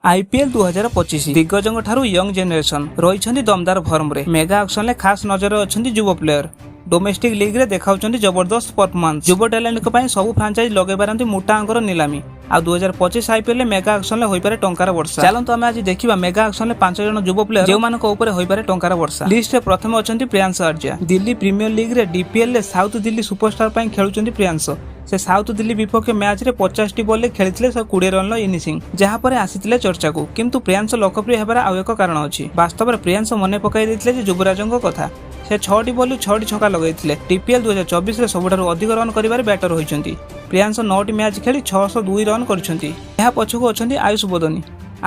IPL 2025, ଦିଗ୍ଗଜଙ୍କ ଠାରୁ young generation ରହିଛନ୍ତି ଦମଦାର ଫର୍ମରେ। ମେଗା ଅକ୍ସନରେ ଖାସ୍ ନଜରରେ ଅଛନ୍ତି ଯୁବ ପ୍ଲେୟର। ଡୋମେଷ୍ଟିକ ଲିଗ୍ରେ ଦେଖାଉଛନ୍ତି ଜବରଦସ୍ତ ପରଫର୍ମାନ୍ସ। ଯୁବ ଟ୍ୟାଲେଣ୍ଟଙ୍କ ପାଇଁ ସବୁ ଫ୍ରାଞ୍ଚାଇଜ ଲଗାଇ ପାରନ୍ତି ମୋଟା ଅଙ୍କର ନିଲାମୀ। ଆଉ 2025 ଆଇପିଏଲ୍ ମେଗା ଅକ୍ସନରେ ହୋଇପାରେ ଟଙ୍କାର ବର୍ଷା। ଚାଲନ୍ତୁ, ଆମେ ଆଜି ଦେଖିବା ମେଗା ଅକ୍ସନରେ ପାଞ୍ଚ ଜଣ ଯୁବ ପ୍ଲେୟର, ଯେଉଁମାନଙ୍କ ଉପରେ ହୋଇପାରେ ଟଙ୍କାର ବର୍ଷା। ଲିଷ୍ଟରେ ପ୍ରଥମେ ଅଛନ୍ତି ପ୍ରିୟାଂଶ ଆର୍ଯ୍ୟା। ଦିଲ୍ଲୀ ପ୍ରିମିୟର ଲିଗ୍ରେ, ଡିପିଏଲ୍ ରେ ସାଉଥ ଦିଲ୍ଲୀ ସୁପରଷ୍ଟାର ପାଇଁ ଖେଳୁଛନ୍ତି ପ୍ରିୟାଂଶ। ସେ ସାଉଥ ଦିଲ୍ଲୀ ବିପକ୍ଷ ମ୍ୟାଚରେ 50ଟି ବଲରେ ଖେଳିଥିଲେ 120 ରନର ଇନିଂସ, ଯାହା ପରେ ଆସିଥିଲେ ଚର୍ଚ୍ଚାକୁ। କିନ୍ତୁ ପ୍ରିୟାଂଶ ଲୋକପ୍ରିୟ ହେବାର ଆଉ ଏକ କାରଣ ଅଛି। ବାସ୍ତବରେ ପ୍ରିୟାଂଶ ମନେ ପକାଇ ଦେଇଥିଲେ ଯେ ଯୁବରାଜଙ୍କ କଥା। ସେ ଛଅଟି ବଲରୁ ଛଅଟି ଛକା ଲଗାଇଥିଲେ। ଡିପିଏଲ୍ 2024ରେ ସବୁଠାରୁ ଅଧିକ ରନ୍ କରିବାରେ ବ୍ୟାଟର ହୋଇଛନ୍ତି। ପ୍ରିୟାଂଶ ନଅଟି ମ୍ୟାଚ୍ ଖେଳି 602 ରନ୍ କରିଛନ୍ତି। ଏହା ପଛକୁ ଅଛନ୍ତି ଆୟୁଷ ବଦୋନି।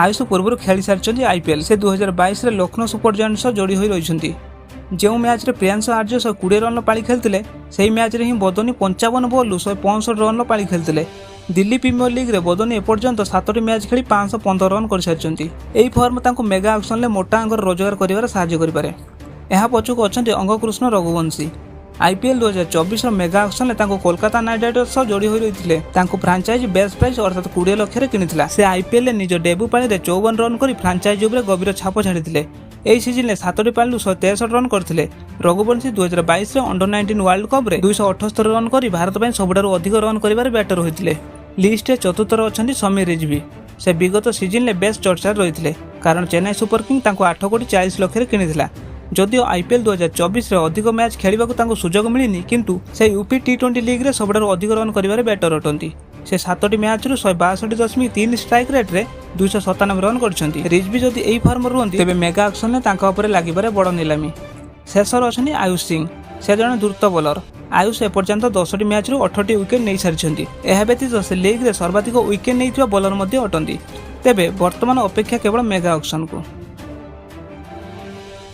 ଆୟୁଷ ପୂର୍ବରୁ ଖେଳି ସାରିଛନ୍ତି ଆଇପିଏଲ୍। ସେ 2022ରେ ଲକ୍ଷ୍ନୌ ସୁପର ଜାଏଣ୍ଟ ସହ ଯୋଡ଼ି ହୋଇ ରହିଛନ୍ତି। ଯେଉଁ ମ୍ୟାଚ୍ରେ ପ୍ରିୟାଂଶ ଆର୍ଯ୍ୟ 120 ରନ୍ର ପାଳି ଖେଳିଥିଲେ, ସେହି ମ୍ୟାଚ୍ରେ ହିଁ ବଦୋନି 55 ବଲ୍ରୁ 165 ରନ୍ର ପାଳି ଖେଳିଥିଲେ। ଦିଲ୍ଲୀ ପ୍ରିମିୟର ଲିଗ୍ରେ ବଦୋନି ଏପର୍ଯ୍ୟନ୍ତ ସାତଟି ମ୍ୟାଚ୍ ଖେଳି 515 ରନ୍ କରିସାରିଛନ୍ତି। ଏହି ଫର୍ମ ତାଙ୍କୁ ମେଗା ଅକ୍ସନରେ ମୋଟା ଅଙ୍କର ରୋଜଗାର କରିବାରେ ସାହାଯ୍ୟ କରିପାରେ। ଏହା ପଛକୁ ଅଛନ୍ତି ଅଙ୍ଗକୃଷ୍ଣ ରଘୁବଂଶୀ। ଆଇପିଏଲ୍ 2024ର ମେଗା ଅକ୍ସନରେ ତାଙ୍କୁ କୋଲକାତା ନାଇଟ୍ ରାଇଡର୍ସ ସହ ଯୋଡ଼ି ହୋଇ ରହିଥିଲେ। ତାଙ୍କୁ ଫ୍ରାଞ୍ଚାଇଜ ବେଷ୍ଟ ପ୍ରାଇସ୍, ଅର୍ଥାତ୍ 20 ଲକ୍ଷରେ କିଣିଥିଲା। ସେ ଆଇପିଏଲ୍ରେ ନିଜ ଡେବ୍ୟୁ ପାଳିରେ 54 ରନ୍ କରି ଫ୍ରାଞ୍ଚାଇଜ ଉପରେ ଗଭୀର ଛାପ ଛାଡ଼ିଥିଲେ। ଏହି ସିଜନରେ ସାତଟି ପାଳିରୁ 163 ରନ୍ କରିଥିଲେ। ରଘୁବଂଶୀ 2022ରେ ଅଣ୍ଡର 19 ୱାର୍ଲଡ କପ୍ରେ 278 ରନ୍ କରି ଭାରତ ପାଇଁ ସବୁଠାରୁ ଅଧିକ ରନ୍ କରିବାରେ ବ୍ୟାଟର ହୋଇଥିଲେ। ଲିଷ୍ଟରେ ଚତୁର୍ଥରେ ଅଛନ୍ତି ସମୀର ରିଜଭି। ସେ ବିଗତ ସିଜନରେ ବେଶ୍ ଚର୍ଚ୍ଚାରେ ରହିଥିଲେ, କାରଣ ଚେନ୍ନାଇ ସୁପର କିଙ୍ଗ ତାଙ୍କୁ 8 କୋଟି 40 ଲକ୍ଷରେ କିଣିଥିଲା। ଯଦିଓ ଆଇପିଏଲ୍ 2024ରେ ଅଧିକ ମ୍ୟାଚ୍ ଖେଳିବାକୁ ତାଙ୍କୁ ସୁଯୋଗ ମିଳିନି, କିନ୍ତୁ ସେ ୟୁପି ଟି20 ଲିଗ୍ରେ ସବୁଠାରୁ ଅଧିକ ରନ୍ କରିବାରେ ବ୍ୟାଟର ଅଟନ୍ତି। ସେ ସାତଟି ମ୍ୟାଚ୍ରୁ 162.3 ଷ୍ଟ୍ରାଇକ୍ ରେଟ୍ରେ 297 ରନ୍ କରିଛନ୍ତି। ରିଜଭି ଯଦି ଏହି ଫର୍ମରେ ରୁହନ୍ତି, ତେବେ ମେଗା ଅକ୍ସନରେ ତାଙ୍କ ଉପରେ ଲାଗିପାରେ ବଡ଼ ନିଲାମୀ। ଶେଷରେ ଅଛନ୍ତି ଆୟୁଷ ସିଂ। ସେ ଜଣେ ଦ୍ରୁତ ବୋଲର। ଆୟୁଷ ଏପର୍ଯ୍ୟନ୍ତ 10ଟି ମ୍ୟାଚ୍ରୁ 18ଟି ୱିକେଟ୍ ନେଇସାରିଛନ୍ତି। ଏହା ବ୍ୟତୀତ ସେ ଲିଗ୍ରେ ସର୍ବାଧିକ ୱିକେଟ୍ ନେଇଥିବା ବୋଲର ମଧ୍ୟ ଅଟନ୍ତି। ତେବେ ବର୍ତ୍ତମାନ ଅପେକ୍ଷା କେବଳ ମେଗା ଅକ୍ସନକୁ।